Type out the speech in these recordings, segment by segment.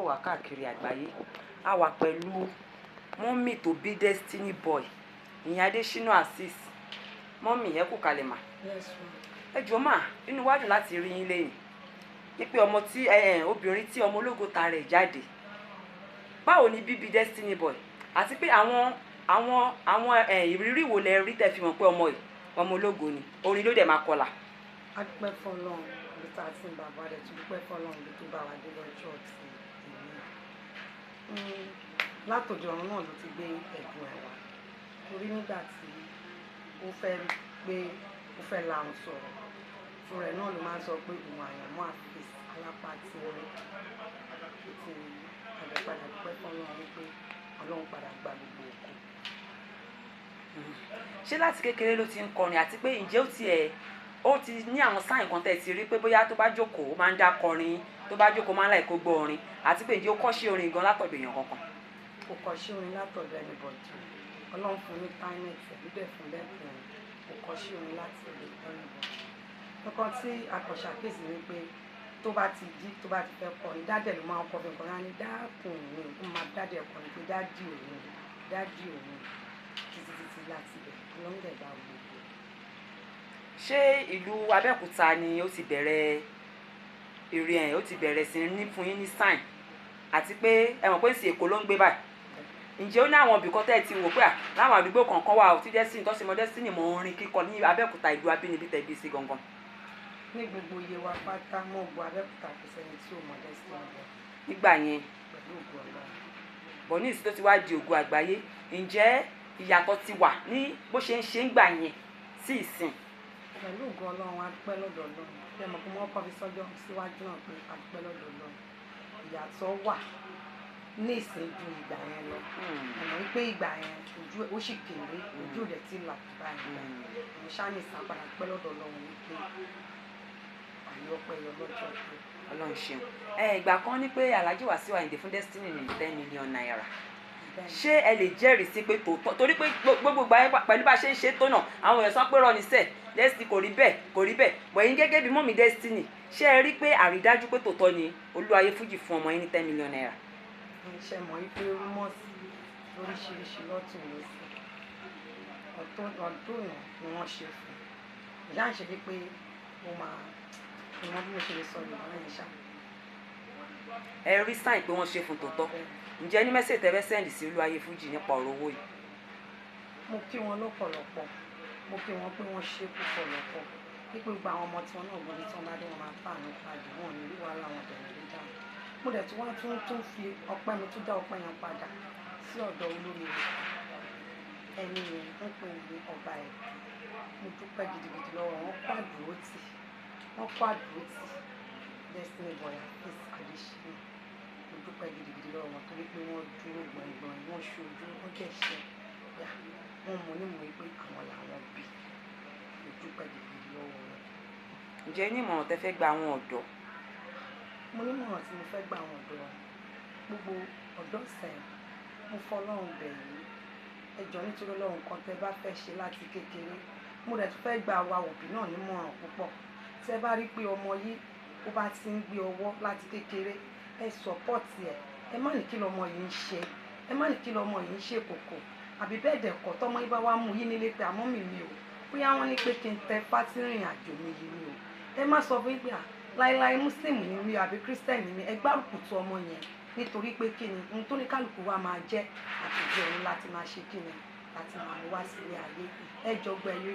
wò wá káàkiri àgbáyé. A wà pẹ̀lú mummy tó bí Destiny Boy, ìyẹn Adésínà Azeez. Mummy, ẹ kú kalẹ̀ mà. Yes, ma. Ẹ jọ̀ọ́ mà, inú wa dùn láti rí yín lẹ́yìn ní pé ọmọ tí obìnrin tí ọmọ ológo ta rẹ̀ jáde. Báwo ni bíbí Destiny Boy, àti pé àwọn ìrírí wo lẹ rí tẹ́ fi mọ̀ pé ọmọ yìí ọmọ ológo ni, orin ló dẹ̀ máa kọlà? A dúpẹ́ fọ́lọ́run ibi tá a ti ń bàbá rẹ̀, tún dúpẹ́ fọ́lọ́run ibi tó bá wa dé lọ́jọ́ ti èmi. Látòdì ọ̀run náà ló ti gbé ẹ̀bùn ẹ̀ wá, torí nígbà tí ó fẹ́ gbé, ó fẹ́ lahùn sọ̀rọ̀ fún rẹ̀ náà ló máa ń sọ pé òun àyànmọ́ Azeez alápá tí ó rí ti àdàpadà. Dúpẹ́ fọ́lọ́run wípé Ọlọ́run padà gba gbogbo ògo. Ṣé láti kékeré ló ti ń kọrin, àti pé ǹjẹ́ ó tiẹ̀ ó ti ní àwọn sign kan tẹ́ ẹ ti rí pé bóyá tó bá jókòó ó máa ń dá kọrin, tó bá jókòó máa ń láì kó gbọ́ orin, àti pé ǹjẹ́ ó kọ́ṣẹ́ orin gan látọ̀dọ̀ èèyàn kankan? Kò kọ́ṣẹ́ orin látọ̀dọ̀ anybody. Ọlọ́run fún ní talent ẹ̀, ló dẹ̀ fún lẹ́bùn. Kò kọ́ṣẹ́ orin láti ọ̀dọ̀ anybody. Nǹkan tí a kàn ṣàkíyèsí ni pé tó bá ti jí, tó bá ti fẹ́ kọrin, daddy ló máa ń kọ́ fi nǹkan rán ní dákùn mi, ó máa daddy ẹ̀ kọrin pé daddy òun, daddy òun, títí títí láti bẹ̀. Ọlọ́run dẹ̀ gba gbogbo. Ṣé ìlú Abẹ́òkúta ni ó ti bẹ̀rẹ̀ ìrìn ẹ̀, ó ti bẹ̀rẹ̀ sí ní fún yín ní sign? Àti pé ẹ mọ̀ pé ń sì Èkó ló ń gbé báyìí, ǹjẹ́ ó ní àwọn ibì kan tẹ́ ẹ ti wò pé à láwọn àdúgbò kọ̀ọ̀kan wà ó tí Destiny tó ṣe mọ Destiny mọ orin kíkọ ní Abẹ́òkúta, ìlú abínibí tẹ́ bí sí gangan? Ní gbogbo iye wa pátá mọ́ gbọ́ Abẹ́òkúta, kò sẹ́ni tí ò mọ Destiny Boy. Nígbà yẹn? Pẹ̀lú ògo Ọlọ́run. Bọ̀ ní ìsìn tó ti wá di ògo àgbáyé, ǹjẹ́ ìyàtọ̀ ti wà ní bó ṣe ń ṣe ń gbà yẹn sí ìsìn? Pẹ̀lú ògo Ọlọ́run, a dúpẹ́ lọ́dọ̀ Ọlọ́run. Bí ẹ mọ̀ pé wọ́n kọ́ fi sọ́jọ́ síwájú náà pé a dúpẹ́ lọ́dọ̀ Ọlọ́run, ìyàtọ̀ wà ní ìsìn ju ìgbà yẹn lọ. Ẹ mọ̀ wípé ìgbà yẹn ojú ó sì kéré, ojú rẹ̀ ti là tó báyìí. Mo ṣáà ní ìsapàdà dúpẹ́ lọ́dọ̀ Ọlọ́run wípé àyè ọpẹ́ yọ lọ́jọ́ pé. Ọlọ́run ṣeun. Ẹ ìgbà kan ní pé Alhaji Wasiu Ayinde fún Destiny ní ₦10 million. Ṣé ẹ lè jẹ́rìí sí pé tòótọ́? Torí pé gbogbo ìgbà yẹn, pẹ̀lú bá a ṣe ń ṣe tó náà, àwọn èèyàn sọ pé rọ ní sẹ̀ Destiny kò rí bẹ́ẹ̀, kò rí bẹ́ẹ̀. Wẹ̀yìn gẹ́gẹ́ bí mummy Destiny, ṣé ẹ rí pé àrídájú pé tòótọ́ ni Olúwayé Fújì fún ọmọ yín ní ₦10 million? Ṣe mọ̀ wípé rumours lóríṣiríṣi lọ́tùn lósì, ọ̀tún ọdún ni wọ́n ṣe fún ìyá ń ṣe pé mo máa ìmọ̀ bí mo ṣe lè sọ Yorùbá yẹn ṣá. Ẹ rí sign pé wọ́n ṣe fún tòótọ́. Ǹjẹ́ ní message tẹ́ fẹ́ send sí Olúwayé Fújì nípa ọ̀rọ̀ owó yìí? Mo kí wọn lọ́pọ̀lọpọ̀. Mo kí wọn pé wọ́n ṣe púpọ̀ lọ́pọ̀, wípé gbogbo àwọn ọmọ tí wọn náà gbọ́dọ̀ tí wọ́n bá dé, wọn máa fà ní pàdé wọn ní rí wàhálà wọn bẹ̀rẹ̀ rí dáhùn. Mo dẹ̀ tún wá tún fi ọpẹ́, mo tún dá ọpẹ́ yẹn padà sí ọ̀dọ̀ olómi ẹni yẹn ń pè ní ọba ẹ̀dùn. Mo dúpẹ́ gidigidi lọ́wọ́ wọn, kó àdúró tì wọ́n, kó àdúró tì Destiny Boy Azeez Adesina. Mo dúpẹ́ gidigidi lọ́wọ́ wọn torí pé wọ́n dúró gbọ̀ngbọ̀n, wọ́n ṣojú, wọ́n dẹ̀ ṣe yá wọ́n mú ní mọ̀ pé àwọn làwọn bí. Mo dúpẹ́ gidigidi lọ́wọ́ wọn. Ǹjẹ́ ní ìmọ̀ràn tẹ́ fẹ́ gba àwọn ọ̀dọ́? Mo ní ìmọ̀ràn tí mo fẹ́ gba àwọn ọ̀dọ́, gbogbo ọ̀dọ́ sẹ́yìn. Mo fọlọ́run bẹ̀ yín, ẹ jọ̀ọ́, nítorí Ọlọ́run, kan tẹ́ bá fẹ́ ṣe láti kékeré. Mo dẹ̀ tún fẹ́ gba àwa òbí náà nímọ̀ràn púpọ̀. Tẹ́ bá rí pé ọmọ yìí ó bá ti ń gbé ọwọ́ láti kékeré, ẹ support ẹ̀. Ẹ má ní kí lọmọ yìí ń ṣe, ẹ má ní kí lọmọ yìí ń ṣe kòkò àbí bẹ́ẹ̀ dẹ̀ kọ́. Tọmọ yìí bá wá mú yín nílé pé àmọ́ mi mi o, bóyá wọ́n ní pé kí n tẹ fátírìn àjò mi yìí ni o, ẹ má sọ fún yín pé à láíláí, Muslim ni mí àbí Christian ni mí. Ẹ gbárùkù tó ọmọ yẹn, nítorí pé kí ni ohun tó ní kálukú wa máa jẹ́ àtòjọ ọ̀run láti máa ṣe, kí ni láti máa mú wá sílé ayé. Ẹ jọgbọ́, ẹ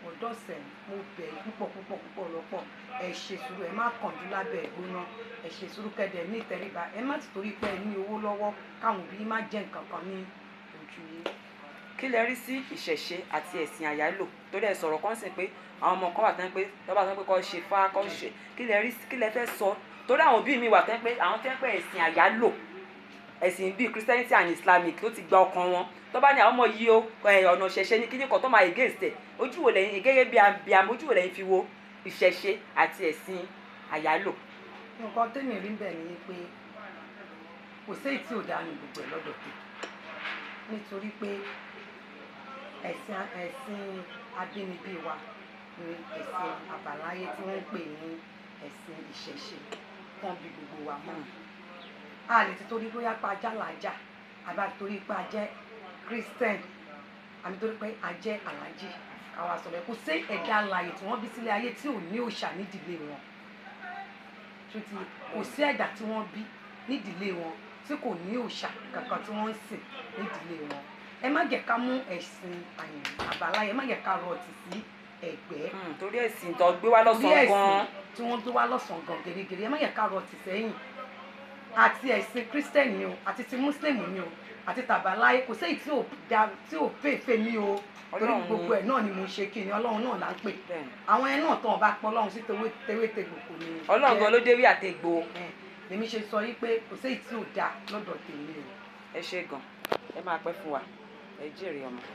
ọ̀dọ́ sẹ̀, mo bẹ̀ yín púpọ̀ púpọ̀ púpọ̀ lọ́pọ̀. Ẹ ṣe sùúrù, ẹ má kánjú lábẹ́ ìgbóná. Ẹ ṣe sùúrù, kẹ́dẹ̀ ní ìtẹríba. Ẹ má ti torí pé ẹ ní owó lọ́wọ́ káwọn òbí má jẹ́ nǹkan kan ní ojú yín. Kí lẹ rí sí ìṣẹ̀ṣe àti ẹ̀sìn àyálò? Torí ẹ sọ̀rọ̀ kan sí pé àwọn ọmọ kan wà tán pé tọ́ba sọ pé kọ́ ṣe fá kọ́ ṣe. Kí lẹ rí sí? Kí lẹ fẹ́ sọ? Torí àwọn òbí mi wà tán pé àwọn tẹ́ pé ẹ̀sìn àyálò, ẹ̀sìn bíi Christianity and Islamic ló ti gba ọkàn wọn, tó bá ní àwọn ọmọ yìí o, ọ̀nà ìṣẹ̀ṣe ní kíní kan tó máa against ẹ̀. Ojú wo lẹ́yìn gẹ́gẹ́ bí abiyamọ, ojú wo lẹ́yìn fi wo ìṣẹ̀ṣe àti ẹ̀sìn àyálò? Nǹkan tẹ́mi rí bẹ́ẹ̀ ni pé kò sí èyí tí ò dáa ní gbogbo ẹ̀ lọ́dọ̀ tó, nítorí pé ẹ̀sìn abínibí wa ni ẹ̀sìn àbáláyé tí wọ́n ń pè ní ẹ̀sìn ìṣẹ̀ṣe tán bí gbogbo wa mọ́. A lè ti torí bóyá pa ajá làájà, àbí a torí pé a jẹ́ Christian, àbí torí pé a jẹ́ aláàjì, káwa sọ̀rọ̀. Kò sí ẹ̀dá alààyè tí wọ́n bí sílé ayé tí ò ní òòṣà nídìílé wọn. Tó ti kò sí ẹ̀dá tí wọ́n bí nídìílé wọn tí kò ní òòṣà kankan tí wọ́n ń sìn nídìílé wọn. Ẹ má jẹ́ ká mú ẹ̀sìn àbáláyé, ẹ má jẹ́ ká rọ ọtí sí ẹ̀gbẹ́. Torí ẹ̀sìn tó gbé wá Torí lọ́sàn-án ẹ̀sìn gan-an tí wọ́n gbé wá lọ́sàn-án gan gẹ́gẹ́rẹ́, ẹ má jẹ́ ká rọ ọtí sẹ́yìn. Àti ẹ̀sìn Christian ni o, àti ti Muslim ni o, àti tàbáláyé, kò séyìí tí ò da tí ò fèèfèé mi o, torí Ọlọ́run ni. Gbogbo ẹ̀ náà ni mo ṣe kí ni Ọlọ́run náà là ń pè. Àwọn ẹ̀ náà tán ọba pọ̀ Ọlọ́run sí tewétegbò kò ní Ọlọ́run jẹ́. Gan ló déwì àtegbò. Lèmi ṣe sọ yí pé kò séyìí tí ò da lọ́dọ̀ tèmi o. Ẹ ṣé gan, ẹ máa pẹ́ fún wa, ẹ jèrè ọmọ.